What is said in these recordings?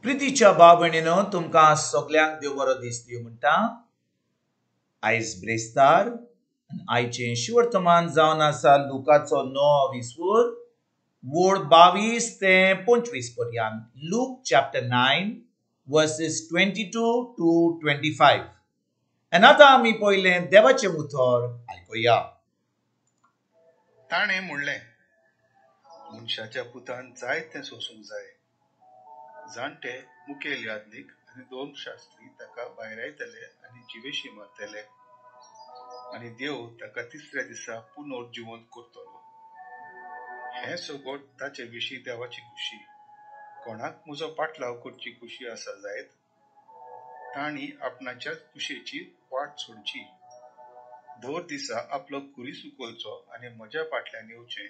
प्रितीच्या भाव भयणीनो, तुमकां सगल्यांक देव बरो दीस दिवं म्हणटा. आयज ब्रेस्तार आयचें शिवर्तमान जावन आसा लुकाचो 9 विसवूर वोड 22 ते 25 पर्यंत. Luke chapter 9 verses 22 to 25. आनी आतां आमी पयलें देवाचें उतर आयकुया. ताणें म्हणलें, मनशाच्या पुतान जाय तें सोसूंक जाय. जाणटे मुखेल याज्ञीक आनी धर्मशास्त्री ताका भायरायतले आनी जिवेशी मारतले आनी देव ताका तिसऱ्या दिसा पुनर्जिवंत करतलो. हें सगट ताचे विशीं देवाची खुशी. कोणाक म्हजो पाटलाव करची खुशी आसा जायत तांणी आपणाच्याच खुशेची वाट सोडची, दर दिसा आपलो खुरीस उखलचो आनी म्हज्या फाटल्यान येवचें.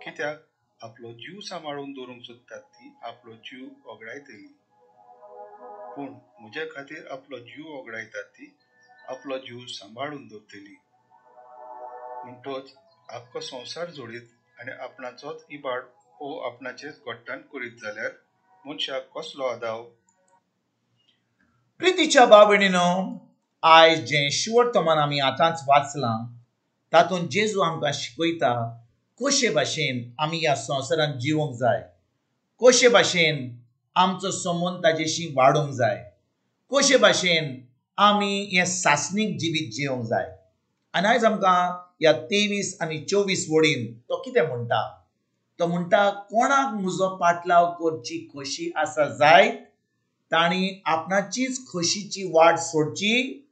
कित्याक आपलो जीव सांबाळून दवरूंक सोदतात ती आपलो जीव ओगडायतली, पूण म्हज्या खातीर आपलो जीव ओगडायतात ती आपलो जीव सांबाळून दवरतली. म्हणटच आख्खो संवसार जोडीत आनी आपणाचोच इबाड ओ आपणाचेच घट्टाण करीत जाल्यार मनशाक कसलो आदाव? प्रितीच्या भाव भयणीनो, आयज जें शिवर्तमान आमी आतांच वाचलां तातूंत जेजू आमकां शिकयता कशे भाशेन आमी ह्या संवसारांत जिवंक जाय, कशे भाशेन आमचो संबंद ताजेशी वाडोवंक जाय, कशे भाशेन आमी हें सासणीक जिवीत जिवंक जाय. आनी आयज आमकां ह्या 23 आनी 24 वडीन तो कितें म्हणटा? तो म्हणटा, कोणाक म्हजो पाटलाव करची खोशी आसा जायत तांणी आपणाचीच खोशीची वाट सोडची,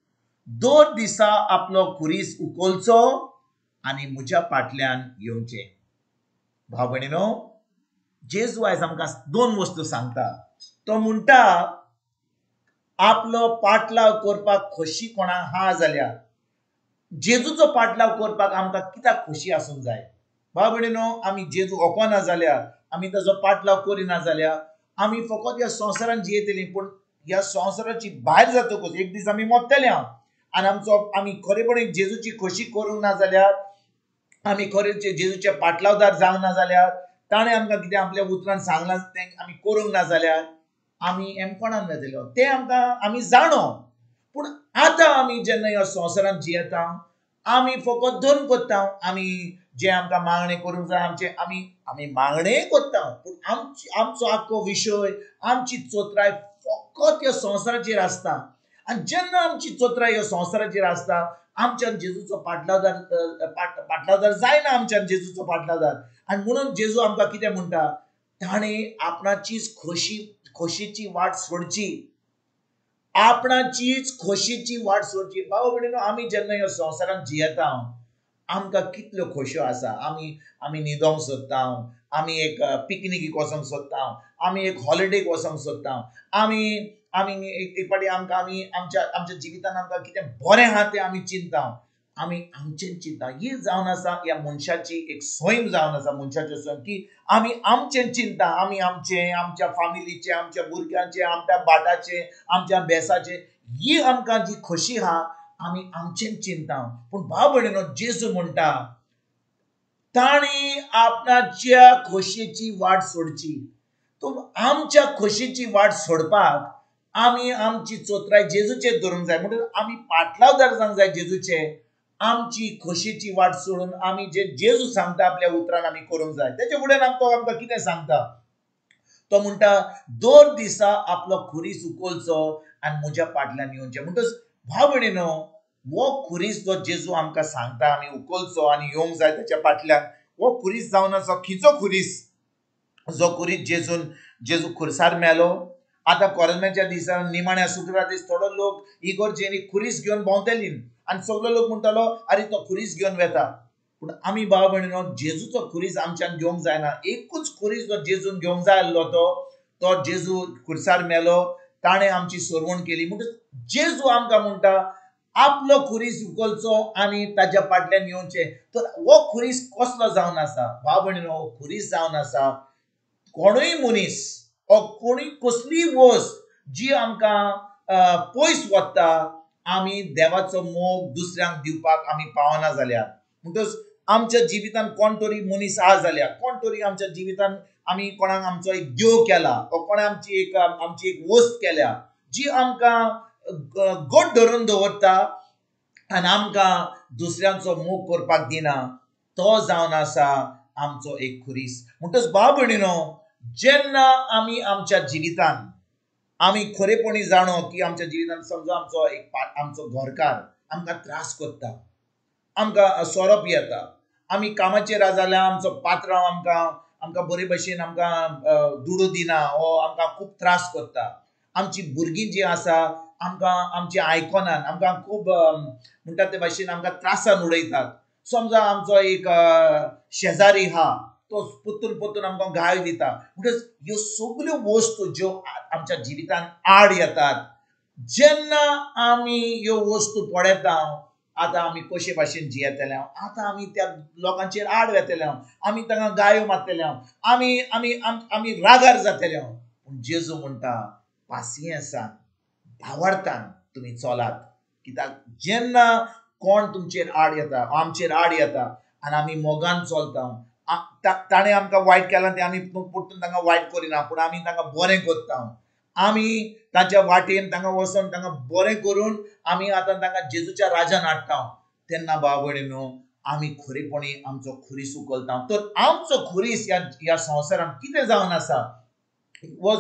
दर दिसा आपलो खुरीस उखलचो आनी म्हज्या फाटल्यान येवचें. भाव भयणीनो, जेजू आयज आमकां दोन वस्तू सांगता. तो म्हणटा, आपलो पाटलाव करपाक खोशी कोणाक आहा जाल्यार जेजूचो पाटलाव करपाक आमकां कित्याक खोशी आसूंक जाय? भाव भयणीनो, आमी जेजू ओंकना जाल्यार, आमी ताजो पाटलाव करिना जाल्यार आमी फकत ह्या संवसारांत जियेतलीं, पूण ह्या संवसाराची भायर जातकूच एक दीस आमी मरतले. आनी आमचो आमी खरेपणी जेजूची खोशी करूंक ना जाल्यार, आमी खरें जेजूचे पाटलावदार जावंक ना जाल्यार, ताणें आमकां कितें आपल्या उतरान सांगलां तें आमी करूंक ना जाल्यार आमी एमकोणान वेतले तें आमकां आमी जाणो. पूण आतां आमी जेन्ना ह्या संवसारांत जियेता आमी फकत धर्म करता, आमी जें आमकां मागणें करूंक जाय आमचें आमी आमी मागणेंय करता, पूण आमची आमचो आख्खो विशय, आमची चोत्राय फकत ह्या संवसाराचेर आसता. आनी जेन्ना आमची चोत्राय ह्या संवसाराचेर आसता आमच्यान जेजूचो पाटलावदार पाटलावदार जायना, आमच्यान जेजूचो पाटलावदार. आनी म्हणून जेजू आमकां कितें म्हणटा? ताणें आपणाचीच खोशी खोशीची वाट सोडची, आपणाचीच खोशीची वाट सोडची. भाव भयणीनो, आमी जेन्ना ह्या संवसारांत जियेता आमकां कितल्यो खोश्यो आसा. आमी आमी न्हिदोंक सोदता, आमी एक पिकनिकीक वचोंक सोदता, आमी एक हॉलिडेक वचोंक सोदता, आमी आमी एक फावटी आमकां आमी आमच्या आमच्या जिवितान आमकां कितें बरें आहा तें आमी चिंता, आमी आमचें चिंता. ही जावन आसा ह्या मनशाची एक सैम जावन आसा, मनशाचें सैम की आमी आमचें चिंता, आमी आमचें, आमच्या फामिलीचें, आमच्या भुरग्यांचें, आमच्या बाटाचें, आमच्या बेसाचें, ही आमकां जी खोशी आहा आमी आमचें चिंता. पूण भाव भयणीनो, जेजू म्हणटा तांणी आपणाच्या खोशयेची वाट सोडची. तो आमच्या खोशयेची वाट सोडपाक आमी आमची चोत्राय जेजूचेर धरूंक जाय. म्हणून आमी पाटलावदार जावंक जाय जेजूचे. आमची खोशयेची वाट सोडून आमी जे जेजू सांगता आपल्या उतरान आमी करूंक जाय. तेजे फुडें तो आमकां कितें सांगता? तो म्हणटा, दर दिसा आपलो खुरीस उखलचो आनी म्हज्या फाटल्यान येवचें. म्हणटच भाव भयणीनो, हो खुरीस जो जेजू आमकां सांगता आमी उखलचो आनी येवंक जाय ताच्या फाटल्यान, हो खुरीस जावन आसा खंयचो खुरीस? जो खुरीस जेजून जेजू खुरसार मेलो. आतां कोरोनाच्या दिसान निमाण्या शुक्रार दीस थोडो लोक इगर्जेनी खुरीस घेवन भोंवतली आनी सगलो लोक म्हणटालो, आरे तो खुरीस घेवन वेता. पूण आमी भाव भयणीनो, जेजूचो खुरीस आमच्यान घेवंक जायना. एकूच खुरीस जो जेजून घेवंक जाय आसलो तो जेजू खुरसार मेलो, ताणें आमची सोरवण केली. म्हणटच जेजू आमकां म्हणटा आपलो खुरीस उखलचो आनी ताज्या फाटल्यान येवचें. तर हो खुरीस कसलो जावन आसा? भाव भयणीनो, हो खुरीस जावन आसा कोणूय मनीस ओ कोणूय कसलीय वस्त जी आमकां पयस वता, आमी देवाचो मोग दुसऱ्यांक दिवपाक आमी पावना जाल्यार. म्हणटच आमच्या जिवितान कोण तरी मनीस आहा जाल्यार, कोण तरी आमच्या जिवितान आमी कोणाक आमचो एक देव केला वा कोणें आमची एक वस्त केल्या जी आमकां गोड धरून दवरता आनी आमकां दुसऱ्यांचो मोग करपाक दिना, तो जावन आसा आमचो एक खुरीस. म्हणटच भाव भयणीनो, जेन्ना आमी आमच्या जिवितान आमी खरेपणी जाणो की आमच्या जिवितान समजा आमचो एक आमचो घरकार आमकां त्रास करता, आमकां सोरो पियेता, आमी कामाचेर आसा जाल्यार आमचो पात्रांव आमकां आमकां बरे भशेन आमकां दुडू दिना वो आमकां खूब त्रास करता, आमची भुरगीं जीं आसा आमकां आमची आयकनान आमकां खूब म्हणटा ते भाशेन आमकां त्रासान उडयतात. समजा आमचो एक शेजारी आहा तो परतून परतून आमकां गाळ दिता. म्हणटच ह्यो सगल्यो वस्तू ज्यो आमच्या जिवितान आड येतात, जेन्ना आमी ह्यो वस्तू पळयता, आतां आमी कशे भाशेन जियेतले, आतां आमी त्या लोकांचेर आड वेतले, आमी तांकां गायो मारतले, आमी आमी आमी रागार जातले. पूण जेजू म्हणटा पासियेंसान भावार्थान तुमी चलात, कित्याक जेन्ना कोण तुमचेर आड येता, आमचेर आड येता आनी आमी मोगान चलता, ताणें आमकां वायट केलां तें आमी परतून तांकां वायट करिना, पूण आमी तांकां बरें करता. आमी तांच्या वाटेन तांकां वचोन तांकां बरें करून आमी आतां तांकां जेजूच्या राजान हाडटा. तेन्ना भाव भयणीनो आमी खरेपणी आमचो खुरीस उखलता. तर आमचो खुरीस ह्या ह्या संवसारांत कितें जावन आसा, वो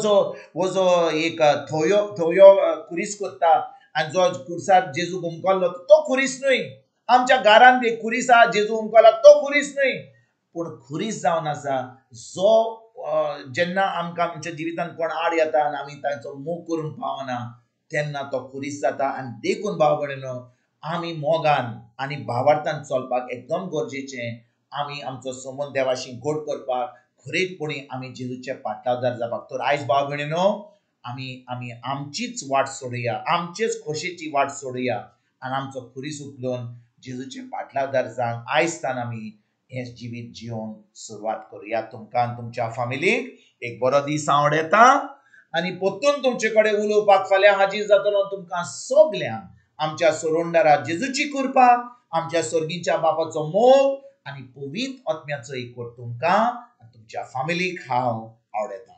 जो एक थोयो थोयो खुरीस करता आनी जो खुरसार जेजू हुमकल्लो तो खुरीस न्हय. आमच्या घरांत एक खुरीस आहा जेजू हुमकला तो खुरीस न्हय, पूण खुरीस जावन आसा जो जेन्ना आमकां आमच्या जिवितांत कोण आड येता आनी आमी तांचो मोग करूंक पावना तेन्ना तो खुरीस जाता. आनी देखून भाव भयणीनो आमी मोगान आनी भावार्थान चलपाक एकदम गरजेचें. आमी आमचो संबंद देवाशी गोड करपाक खरेपणी आमी जेजूचे पाटलावदार जावपाक. तर आयज भाव भयणीनो आमी आमी आमचीच वाट सोडया, आमचेच खोशेची वाट सोडया आनी आमचो खुरीस उखलून जेजूचे पाटलावदार जावन आयज तान आमी हें जिवीत जिवन सुरवात करुया. तुमकां आनी तुमच्या फामिलीक एक बरो दीस आवडटा आनी परतून तुमचे कडेन उलोवपाक फाल्यां हाजीर जातलो. तुमकां सगल्यांक आमच्या सोरोंडारा जेजूची कृपा, आमच्या सर्गीच्या बापाचो मोग आनी पवित्र आत्म्याचो एकवट तुमकां आनी तुमच्या फामिलीक हांव आवडटा.